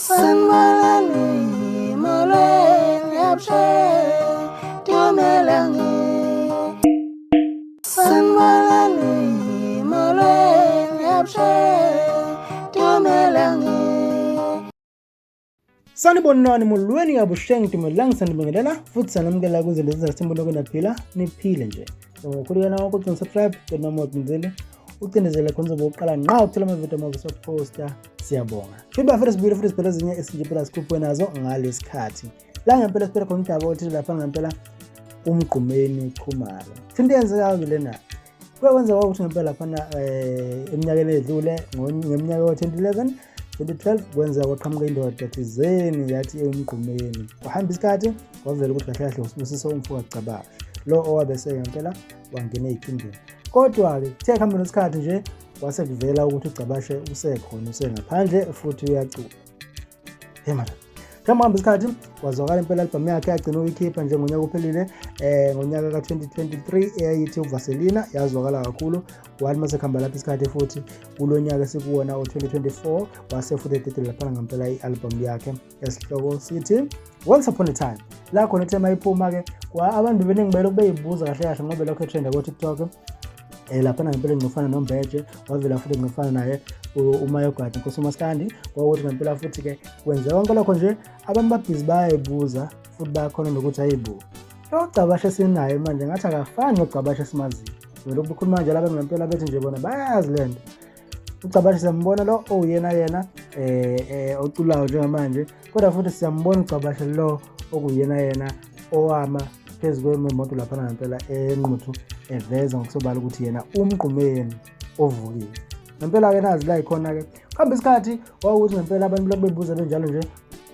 Sanibonani, molweni, abusheni, dumelang. Sanibonani, molweni, abusheni, dumelang. Sanibonani, molweni, avuxeni, dumelang, sanibingelela futhi sanamukela kuze lezi zasimbo lokho naphila niphile nje. Ngokhulekela wakho ugcina subscribe noma ucinzele ucindezele khona uzobe uqala nqa ukuthola amavidiyo uma usaphosta. Siyabonga. Futhi bafethu, sibuyile futhi siphela ezinye esinje phela sikhuphuke nazo ngalesikhathi. La ngempela siphela khona udaba oluthile lapha ngempela uMgqumeni Khumalo. Into eyenzekayo lena kuye kwenzeka ukuthi ngempela laphana eminyakeni edlule, ngeminyaka yo-2011 2012, kwenzeka kwaqhamuka indoda thizeni yathi ewuMgqumeni. Kwahamba isikhathi, kwavela ukuthi kahle kahle uSibusiso umfo kaGcabashe lo owabe ngempela wangena ey'kingeni. Kodwa-ke kuthe kuhamba nesikhathi nje, kwase kuvela ukuthi uGcabashe usekhona, usengaphandle futhi uyacula. Hey madam, njengoba hamba isikhathi, kwazwakala impela album yakhe yagcina ukuyikhipha nje ngonyaka ophelile, ngonyaka ka-2023, eyayithi uVaselina, yazwakala kakhulu. Kwathi mase kuhamba lapho isikhathi futhi kulo nyaka esikuwona o-2024, wase futhi ededela laphana ngempela i-album yakhe esihloko sithi Once Upon a Time. La khona ethe mayiphuma-ke, abantu beningi belokhu beyibuza kahle kahle ngoba lokho etrenda ko-TikTok laphana ngempela ngcofana noMbeje, wavela futhi ngcofana naye uMayogadi Nkosi uMaskandi. Kwakuthi ngempela futhi-ke kwenzeka konke lokho nje, abantu babhizi bayayibuza futhi bayakhona nokuthi ayibo, lo Gcabashe esinaye manje ngathi akafani noGcabashe esimaziyo. Lokhu bekhuluma nje laba ngempela bethi nje bona bayazi le nto. UGcabashe siyambona lo owuyena yena oculayo njengamanje, kodwa futhi siyambona uGcabashe lo okuyena yena owama phezu kwemoto laphana ngempela eNquthu, eveza ngokusobala ukuthi yena uMgqumeni ovukile ngempela-ke. Nazi la ikhona-ke. Kuhamba isikhathi, wawukuthi ngempela abantu lokhu bebuza benjalo nje,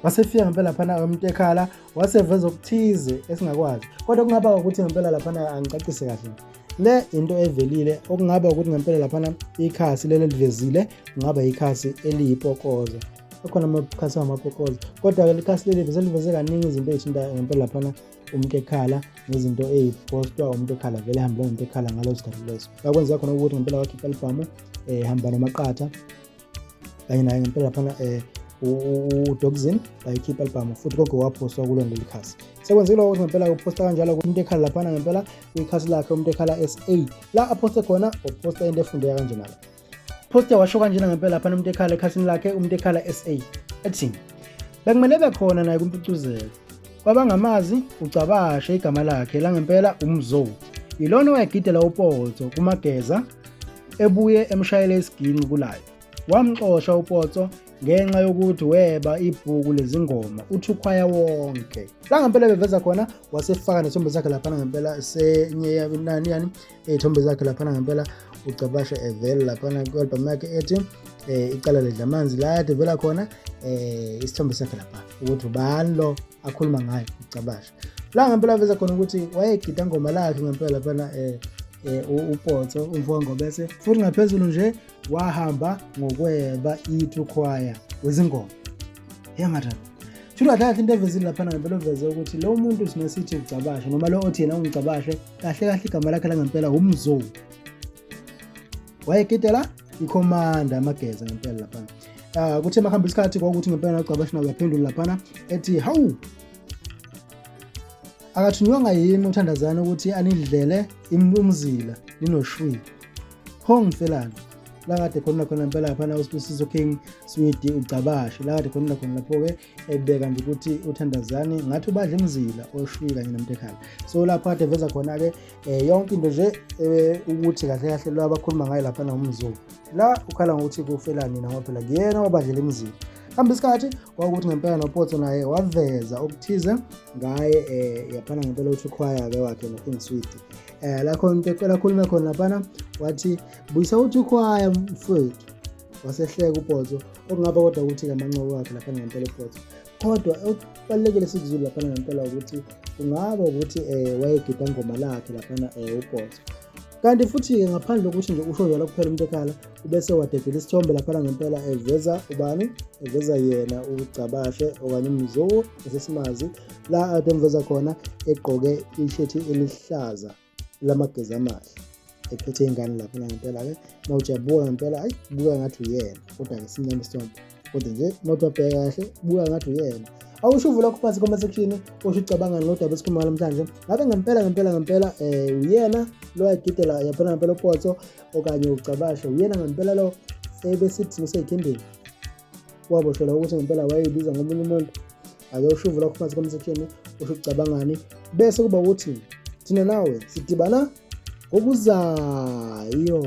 wasefika ngempela laphana umuntu ekhala, waseveza okuthize esingakwazi. Kodwa kungaba ukuthi ngempela laphana, angicacise kahle le into evelile, okungaba ukuthi ngempela laphana ikhasi leli elivezile kungaba ikhasi eliyipokozo. Akhona amakhasi angamapokozo, kodwa-ke likhasi leli seliveze kaningi izinto ey'thinta ngempela laphana umuntu ekhala nezinto ey'postwa umuntu ekhala, vele ehambelana nomuntu ekhala ngaleso sikhathi leso. La kwenzeka khona ukuthi ngempela wakhipha albhamu, ehamba nomaqatha kanye naye ngempela laphana uDogzin, bayikhipha albhamu futhi konke waphostwa kulo leli khasi. Sekwenzekile ukuthi ngempela uphosta kanjalo umuntu ekhala laphana ngempela kwikhasi lakhe umuntu ekhala SA, la aphoste khona, uphosta into efundeka kanjena. La poste washo kanjena ngempela laphana umuntu ekhala ekhasini lakhe umuntu ekhala SA, ethi bekumele bekhona naye kuMpucuzeko. Kwabangamazi uGcabashe, igama lakhe langempela uMzo, yilona owayegidela uPotso kuMageza, ebuye emshayele isiginci kulayo. Wamxosha uPotso ngenxa yokuthi weba ibhuku lezingoma uthi ukhwaya wonke. La ngempela beveza khona, wasefaka nesithombe sakhe laphana ngempela senye nani yani ey'thombe zakhe laphana ngempela uGcabashe evela laphana kwi-album yakhe ethi Icala Ledlamanzi, la kade vela khona isithombe sakhe lapha ukuthi ubani lo akhuluma ngayo uGcabashe. La ngempela aveza khona ukuthi wayegida ngoma lakhe ngempela laphana uPotso umfo Ngobese, futhi ngaphezulu nje wahamba ngokweba ithu choir wezingoma. Ya madam, Shuthi kahle kahle into evezile laphana ngempela, uveze ukuthi lo muntu sinesithi uGcabashe noma lo othi yena unguGcabashe, kahle kahle igama lakhe langempela umzo, wayegidela ikhomanda Amageza ngempela laphana. Kuthe makuhamba isikhathi, kwakuthi ngempela noGcabashe nawe uyaphendula laphana ethi hawu, akathunywanga yimi uThandazana ukuthi anidlele umzila ninoshwi pho ngifelani. La kade khona khona ngempela laphana uSibusiso King Swidi uGcabashe, la kade khona khona lapho-ke ebeka nje ukuthi uThandazani ngathi ubadla imizila oshwi kanye nomuntu ekhala. So lapho kade veza khona-ke yonke into nje ukuthi kahle kahle lo abakhuluma ngayo laphana umzulu la ukhala ngokuthi kufelani nina, ngoba phela kuyena wabadlela imizila. Hamba isikhathi, kwakuthi ngempela noPotso naye waveza okuthize ngaye yaphana ngempela uthi ukhwaya-ke wakhe noKing Swidi, la khona into ecela khulume khona laphana, wathi buyisa uthi ukhwaya mfowethu, wasehleka uPotso. Okungaba kodwa ukuthi-ke amanqobo wakhe laphana ngempela uPotso. Kodwa okubalulekile sikuzulu laphana ngempela ukuthi kungaba ukuthi wayegida ngoma lakhe laphana uPotso. Kanti futhi-ke ngaphandle kokuthi nje usho njalo kuphela umuntu ekhala, ubese wadedela isithombe laphana ngempela eveza ubani, eveza yena uGcabashe okanye uMzowo esesimazi, la ade emveza khona egqoke ishethi elihlaza lamageza amahle, ephethe ingane laphana ngempela-ke. Uma ujabuka ngempela, ayi, buka ngathi uyena, kodwa-ke sincane isithombe. Kodwa nje uma ubheka kahle buka ngathi uyena. Awusho uvula lokho phansi comment section usho ucabangani ngodaba esikhuluma namhlanje. Ngabe ngempela ngempela ngempela eh uyena lo wayegidela yaphela ngempela uPotso okanye uGcabashe uyena ngempela lo ebesithi useyikhindini waboshelwa ukuthi ngempela wayeyibiza ngomunye umuntu. Ake usho uvula lokho phansi comment section usho ucabangani bese kuba ukuthi thina nawe sidibana ngokuzayo.